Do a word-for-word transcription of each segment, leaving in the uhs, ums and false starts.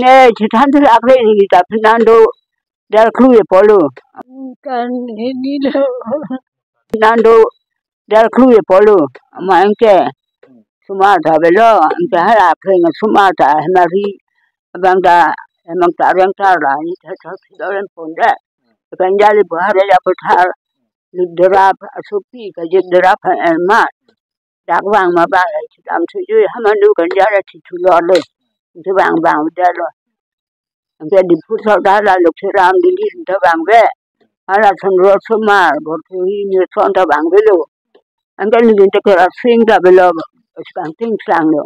Ne chithan thilak re ni ta Fernando Del Cruz e polo. Kan ini lo. Fernando Del Cruz e polo. Ama anke sumar ta avelo, anke hala kring sumar ta hemari abang ta hemang ta reng ta la ni ta sa si doren ponde. Kan jali buhare ya puthar. Lik derap asopi ka jik derap ha emat. Dak vang ma vang, eh, chidam thuju, hamanu kan jara thi thu lo le. Thu vang vang udah lo. Anke Diphu so dah la lok seram dili thu vang ve. Hala thon ro sumar, bor thu hi ni thon thu vang ve lo. Anke ni ta kera sing ta avelo, skang ting sang lo.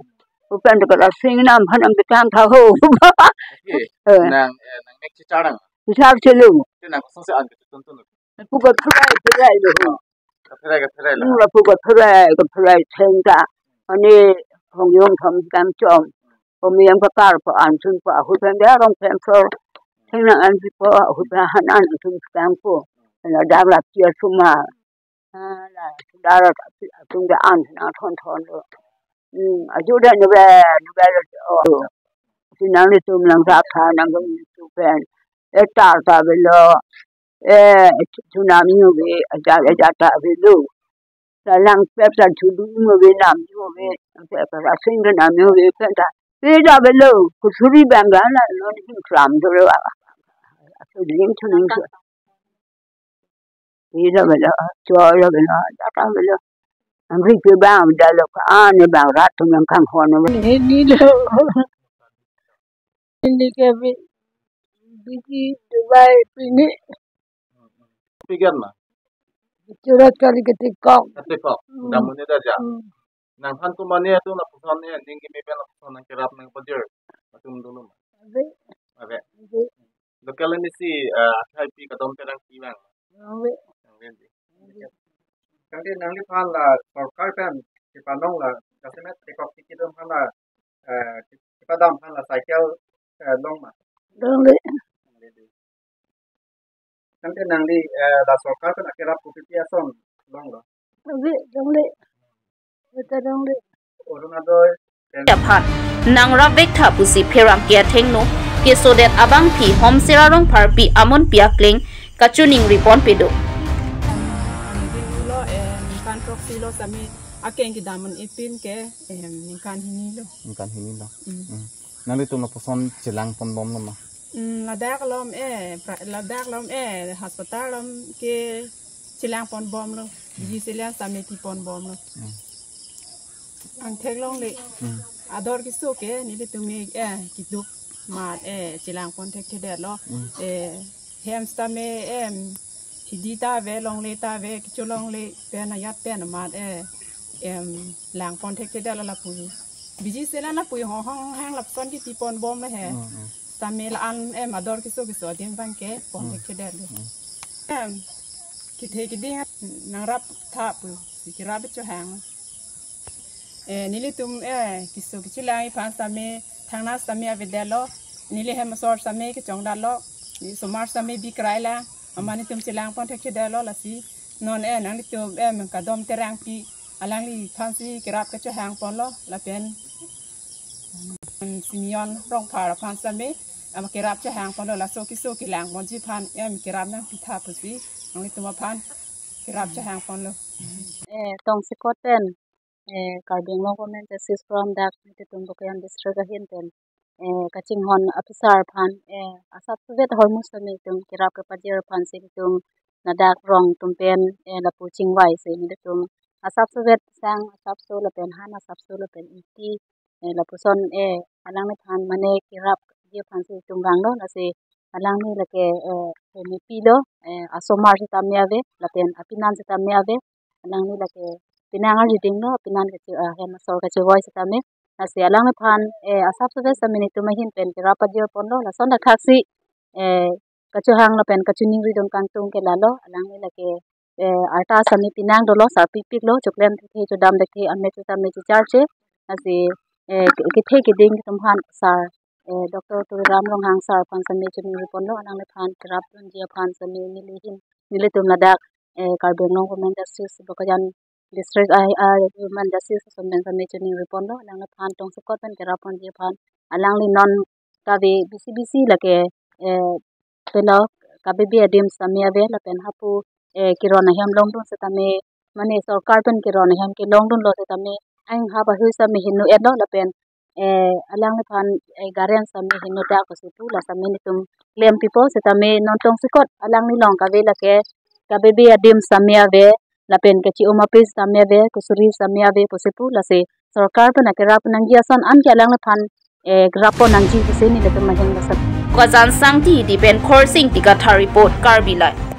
Upen ta kera sing nam hanam bekang tha ho. Oke. Eh. Nang, eh, nang mek chicharang. Chichar chelu. Te nang kosong se an ke tun tun. Lapu kapherai, pherai lo ho. Kapherai, kapherai lo. Hmm, lapu kapherai, kapherai theng ta. Ani hong yong thom kam chom. Hong yong kakar pa an sun pa ahut pen dia rong pen sor. Theng nang an si po ahut pen han an sun kam po. Ladak la chia sumar. Ah, la sudara ta pi atung dia an na thon thon lo. Hmm, ajo da nube, nube lo. Oh. Si nanglitum lang sa tha nang kami tu pen. Eh, ta ta avelo. Eh, thu nam nyu ve, ajat ajat ta avelo. Sa lang pep sa thu du nyu ve nam nyu ve. Pep sa sing ke nam nyu ve pen ta. Pe ta avelo, kusuri bang ga na lo ni kram do lo. Aso ling thu ning thu. Pe ta avelo, cho ta avelo, ajat ta avelo. Angri pe bang da lo ka ani bang rat tum yang kang hon. Ini lo. Ini ke bi, biji Dubai pini. Pigan ma? Churat kali ketikok. Ketikok. Hmm. Damun ni daja. Hmm. Nang han kumani atum lapuson ni, ning kimi pen lapuson nang kerap nang pajir. Atum dulu ma. Ave. Ave. Ave. Local M A C, eh, akhai pi kadom terang pi bang. Ave. Ave di. Ave. Tangte nangliphan la sorkar pen kepanong la, jasemet tekok tiki dom phan la, eh, kepadam phan la cycle, eh, long ma? Longle. Tangte nangli, eh, la sorkar pen akerap kopi pi ason long lo? Ave, longle. Ave ta longle. Orunodoi. Aphan nangrap vek tha pusi pherangke athengno kesodet abangpi Homsera Rongpharpi amonpi akleng kachiningri pon pedo. Ningkan throksi lo sami akeng kedam un-e pin ke, em, ningkan hini lo. Ningkan hini lo. Hmm. Hmm. Nanglitum lapuson chelang pon bom lo ma? Hmm, ladak lom e, pra-, ladak lom e, hospital lom ke chelang pon bom lo. Biji selang sami pi pon bom lo. Hmm. Angthek longle. Hmm. Ador keso ke nelitum e, eh, keduk amat, eh, chelang pon thekthedet lo. Hmm. Eh, hem sitame, em, hidi ta ave, longle ta ave, kecho longle pen ajat pen amat, eh, em, lang pon thekthedet lo lapu. Biji selang lapu hong hong hang lapuson ke pi pon bom lo he. Hmm, hmm. Sitame la-an, em, ador keso keso adim abang ke pon Hmm. thekthedet lo. Hmm. Em, kethe keding nangrap tha pusi kerap chohang. Eh, nelitum, eh, keso kachelangji aphan sitame, thangnat sitame avedet lo, neli hem asor sitame kechongdat lo, osomar sitame bikrai lang, amat nelitum chelang pon thekthedet lo lasi, non, eh, nanglitum, eh, kadom terangpi, alangliphan si kerap kachohang pon lo, lapen, mm, Simeon Rongphar aphan sitame, ama kerap chohang pon lo, laso keso kelang ponji aphan, em, kerap nangpi tha pusi, nanglitum aphan kerap chohang pon lo. Eh, tongsekot pen, eh, Karbi Anglong Women Justice Forum dak nelitum Bokajan District ahin pen, eh, kachinghon aphitsar aphan, eh, asapso vet ahormu sitame nelitum kerap kepajir aphan si nelitum ladak rong atum pen, eh, lapu chingvai si nelitum asapso vet sang asapso lapen han asapso lapen ingti, eh, lapuson, eh, alangliphan mane kerapji aphan si nelitum vanglo, lasi alangli lake, eh, eh, mepi lo, eh, asomar sitame ave, lapen apinan sitame ave, alangli lake penang ariding lo, apinan kache, ah, hem asor kachevoi sitame. Lasi alangliphan, eh, asapso vet sitame nelitum ahin pen kerap pajir pon lo, lason thakthaksi, eh, kachohang lapen kachiningri dun kangtung ke lalo, alangli lake, eh, arta sitame penang dolo, sarpikpik lo, choklem thekthe, chodam thekthe, amek sitame chicharche, lasi, eh, ke-, kethe keding atum aphan sar, eh, Doctor Tuliram Ronghang sar aphan sitame chiningri pon lo, alangliphan kerap dunji aphan sitame neli ahin, nelitum ladak, eh, Karbi Anglong Women Justice Bokajan District a, a, Women Justice atum pen sitame chiningri pon lo, alangliphan tongsekot pen kerap ponji aphan, alangli non kave bisi bisi lake, eh, pelo kabebe adim sitame ave lapen hapu, eh, keron ahem longdun sitame, mane sorkar pen keron ahem kelongdunlo sitame ahin hap ahui sitame heno etlo lapen, eh, alangliphan, eh, garen sitame heno dak pusi pu la sitame netum klem pipo sitame non tongsekot alangli along kave lake kabebe adim sitame ave lapen kachi-um ape sitame ave, kusuri sitame ave pusi pu lasi sorkar pen akerap nangji ason anke alangliphan, eh, kerap pon nangji pusi nelitum ahin basa. Kajan Sangti, Dipen Khorsing, Tikatha report, Karbi Live.